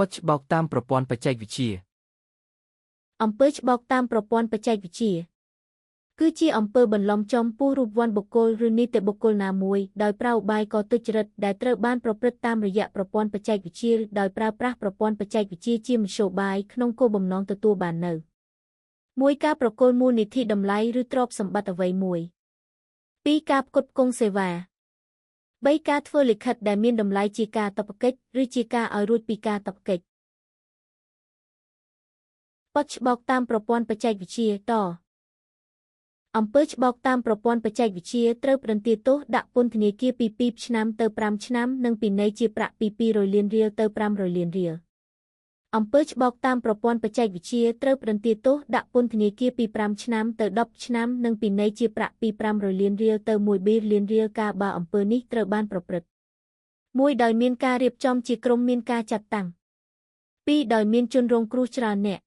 ប៉ុច្បោកតាមប្រព័ន្ធបច្ចេកវិទ្យា អំពើច្បោកតាមប្រព័ន្ធបច្ចេកវិទ្យាគឺជាអំពើបន្លំចំពោះរូបវន្តបុគ្គលឬនីតិបុគ្គលណាមួយដោយប្រើឧបាយកទុច្ចរិតដែលត្រូវបានប្រព្រឹត្តតាមរយៈប្រព័ន្ធបច្ចេកវិទ្យាឬដោយប្រើប្រាស់ប្រព័ន្ធបច្ចេកវិទ្យាជាមធ្យោបាយក្នុងគោលបំណងទទួលបាននូវ 1 ការប្រគល់មូលនិធិតម្លៃឬទ្រព្យសម្បត្តិអ្វីមួយ 2 ការផ្គត់ផ្គង់សេវា 3 ការធ្វើលិខិតដែលមានតម្លៃជាការតបកិច្ចឬជាការឲ្យរួចពីការតបកិច្ចប៉ុច្បោកតាមប្រព័ន្ធបច្ចេកវិទ្យាតអំពើច្បោកតាមប្រព័ន្ធបច្ចេកវិទ្យាត្រូវផ្ដន្ទាទោសដាក់ពន្ធនាគារពី2ឆ្នាំទៅ5ឆ្នាំនិងពិន័យជាប្រាក់ពី200លានរៀលទៅ500លានរៀលអំពើច្បោកតាមប្រព័ន្ធបច្ចេកវិទ្យាត្រូវផ្ដន្ទាទោសដាក់ពន្ធនាគារពី5ឆ្នាំទៅ10ឆ្នាំនិងពិន័យជាប្រាក់ពី500លានរៀលទៅ1ប៊ីលានរៀលការបើអំពើនេះត្រូវបានប្រព្រឹត្ត1ដោយមានការរៀបចំជាក្រុមមានការចាត់តាំង2ដោយមានជនរងគ្រោះច្រើនអ្នក